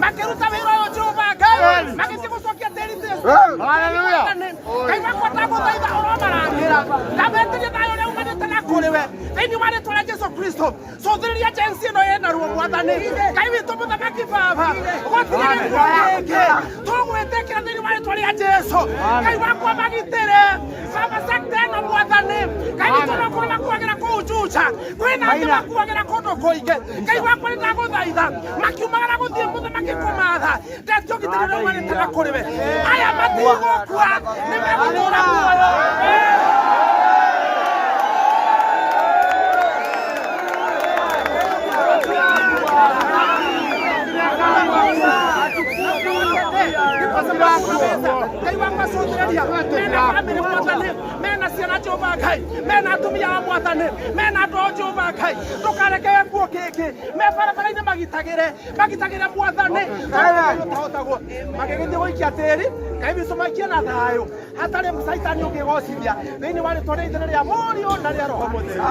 Makiruta wĩra ũyũ Jehova Ngai magĩthiĩ gũcokia tĩri. Hallelujah. Ngai wakwa, ndagũthaitha ũromarangĩra, ndametirie thayũ ũrĩa umanĩte na kũrĩ we thĩinĩ wa rĩtwa rĩa Jesu Kristo. Cũthĩrĩria jensi ĩno ĩna ruo, Mwathani Ngai witũ, mũthamaki baba, gũtirĩ gĩkuũ kĩngĩ tũgwĩtĩkĩra thĩinĩ wa rĩtwa rĩa Jesu. Ngai wakwa, magitĩre baba sekta ĩno, Mwathani Ngai witũ, no kũrĩ makuagĩra kũu Juja, kwĩna angĩ makuagĩra kũndũ kũingĩ. Ngai wakwa, nĩ ndagũthaitha, makiumagara gũthiĩ mũthamaki kũmatha ndetio gitĩrĩ ũrĩa umanĩte na kũrĩ we, aya matigũkua, nĩ megũtũũra muoyo. Ngai wakwa, cũthĩrĩria mena bamĩrĩ, Mwathani, mena ciana, Jehova Ngai, mena atumia a Mwathani, mena andũ ao, Jehova Ngai, ndũkareke gĩkuũ gĩkĩ me barabara-inĩ, magitagĩre, magitagĩre, Mwathani, tahotagwo magĩgĩthiĩ gũikia tĩri. Ngai witũ, maikie na thayũ hatarĩ caitani ũngĩgocithia thĩinĩ wa rĩtwa rĩa Ithe na rĩa Mũriũ na rĩa Roho Mũtheru.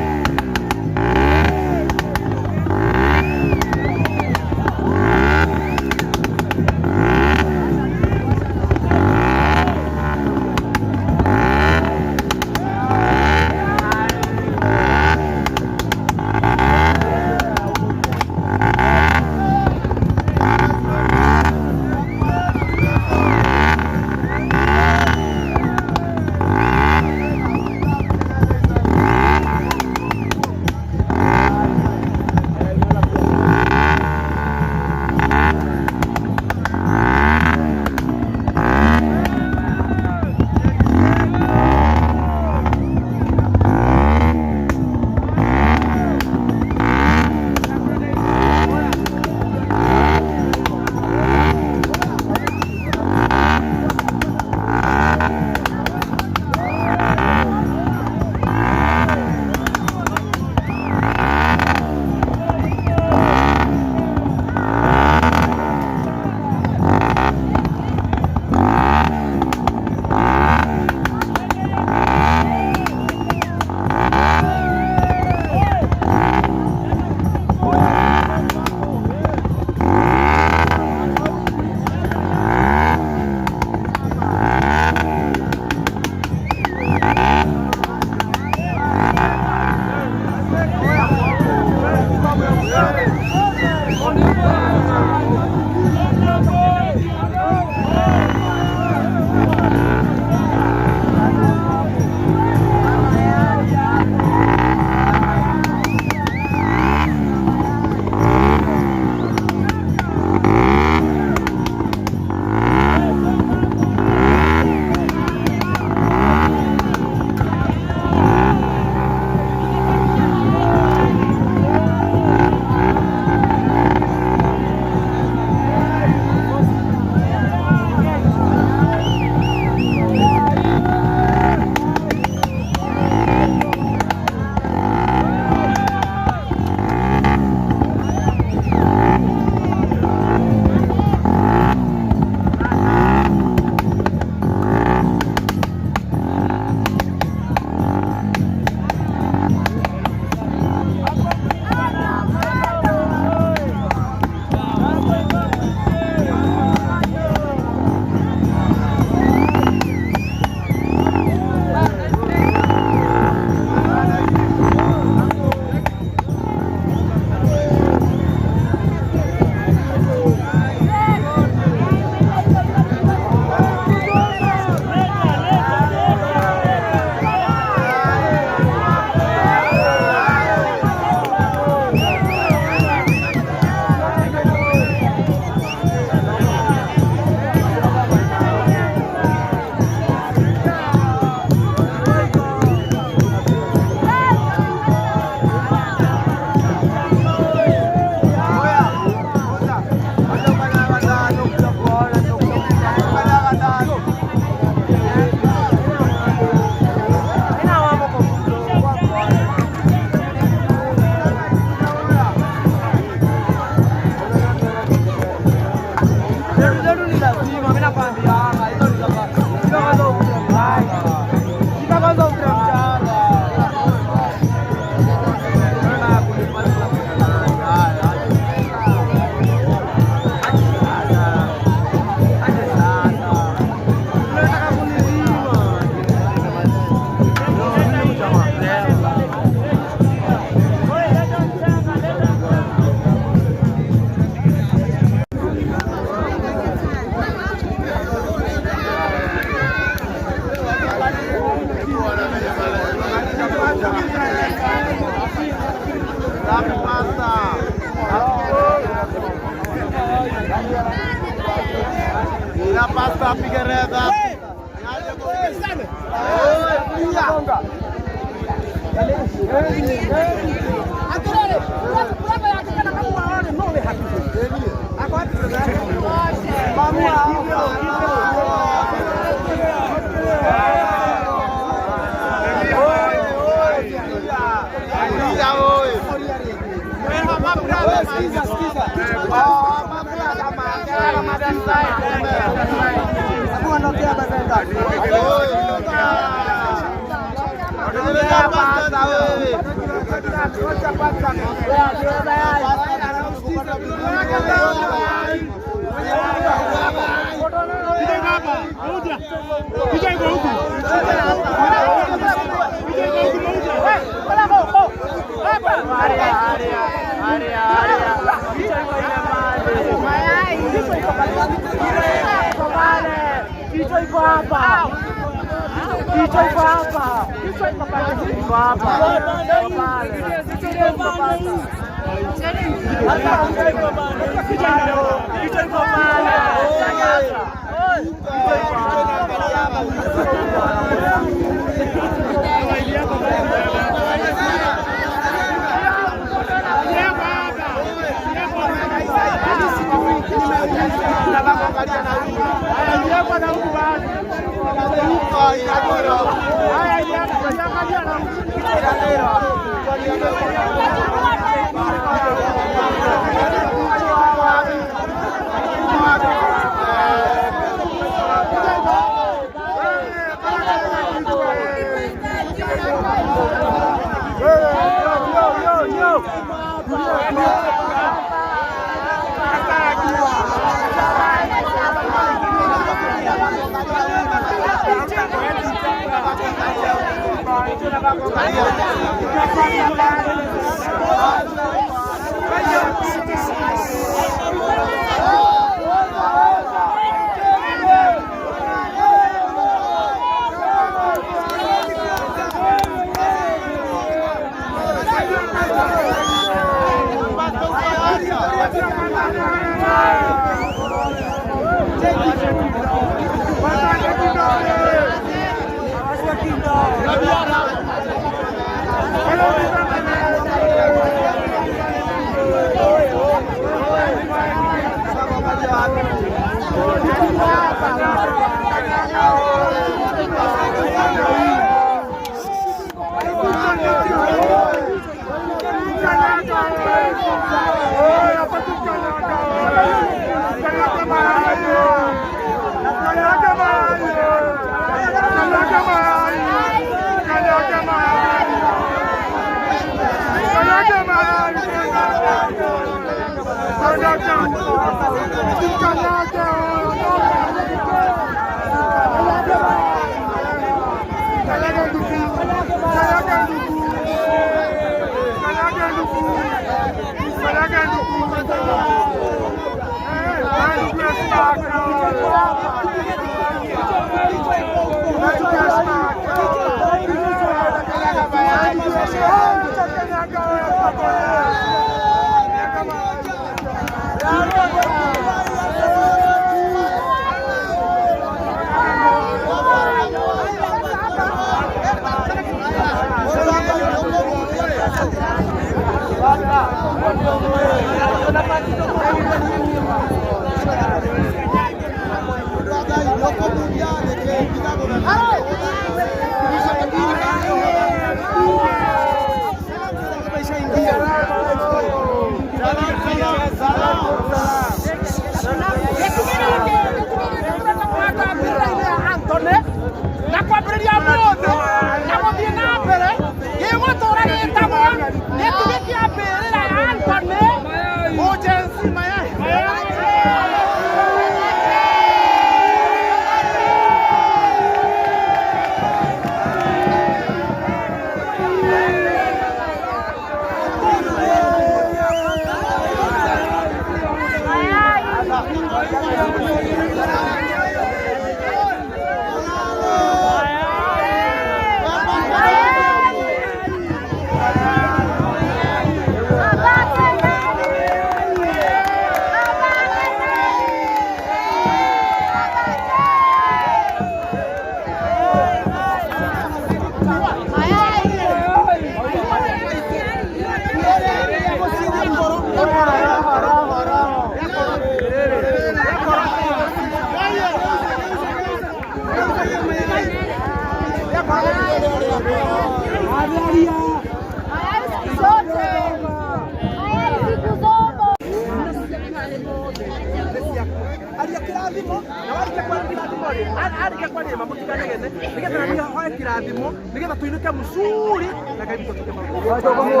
Arĩkia kwaria ma mũtikanegene nĩgetha na niĩ hoe kĩrathimo nĩgetha tũinũke mzuri na Ngai witũ atuĩke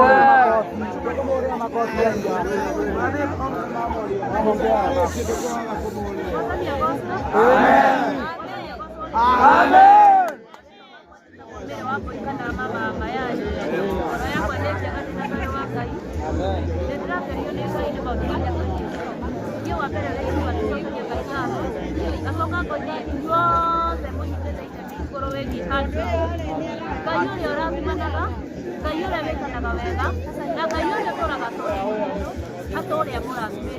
Amen. Mbere wa mbũri kana mama mayai ngoro yakwa nĩ njega ndĩ na thayũ wa Ngai nĩ ndĩrakerio nĩ Ngai nĩ maũndũ marĩa twĩkĩte niĩ wa mbere ũrĩa ingiuga tũcokerie Ngai ngatho ngacoka ngoiga inyuothe mũnyitĩte itemi igũrũ wĩgiĩ Andrew Ngai ũrĩa ũrathimanaga Ngai ũrĩa wĩkanaga wega na Ngai ũrĩa ũtũraga atũrĩtie atũre amũrathimĩte.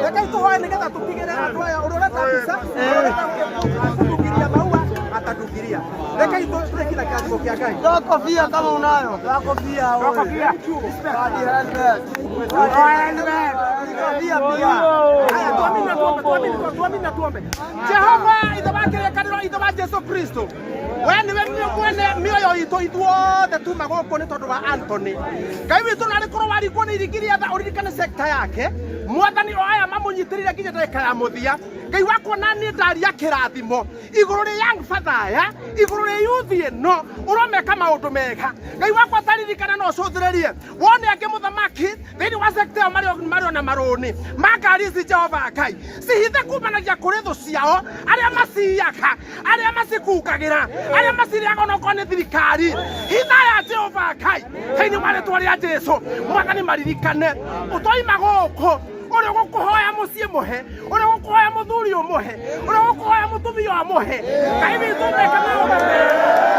Rekei tũhoe nĩgetha tũtigĩre andũ aya ũrĩa ũreta mbica ũrĩa ũreta kũndungiria maua atandungiria. Rekei tũrĩkie na kĩrathimo kĩa Ngai. Toa kofia kama unayo. Toa kofia wewe. Toa kofia. Hadi helmet. Kofia pia. Haya, tuamini na tuombe, tuamini, tuamini na tuombe. Jehova ithe wa kĩrĩkanĩro, ithe wa Jesu Kristo, we nĩwe mwene mĩoyo itũ ithuothe tuma gũkũ nĩ tondũ wa Anthony. Ngai witũ narĩ korwo warigwo nĩ iringi rĩa tha ũririkane sekta yake mwathani o aya mamũnyitĩrĩire nginya ndagĩka ya mũthia. Ngai wakwa na niĩ ndaria kĩrathimo igũrũ rĩ young father aya, igũrũ rĩ youth ĩno ũromeka maũndũ mega. Ngai wakwa taririkana na ũcũthĩrĩrie wone angĩ mũthamaki thĩinĩ wa sekta ĩyo marĩ ona marũni ma ngari ici. Jehova Ngai, cihithe kumanagia kũrĩ thũ ciao arĩa maciyaga, arĩa macikungagĩra, arĩa macirĩaga onokorwo nĩ thirikari. Hitha ya Jehova Ngai thĩinĩ wa rĩtwa rĩa Jesu mwathani maririkane ũtoima gũkũ ũrĩa ũgũkũhoya mũciĩ mũhe, ũrĩa ũgũkũhoya mũthuri ũmũhe, ũrĩa ũgũkũhoya mũtumia ũmũhe. Ngai witũ meke maũndũ mega.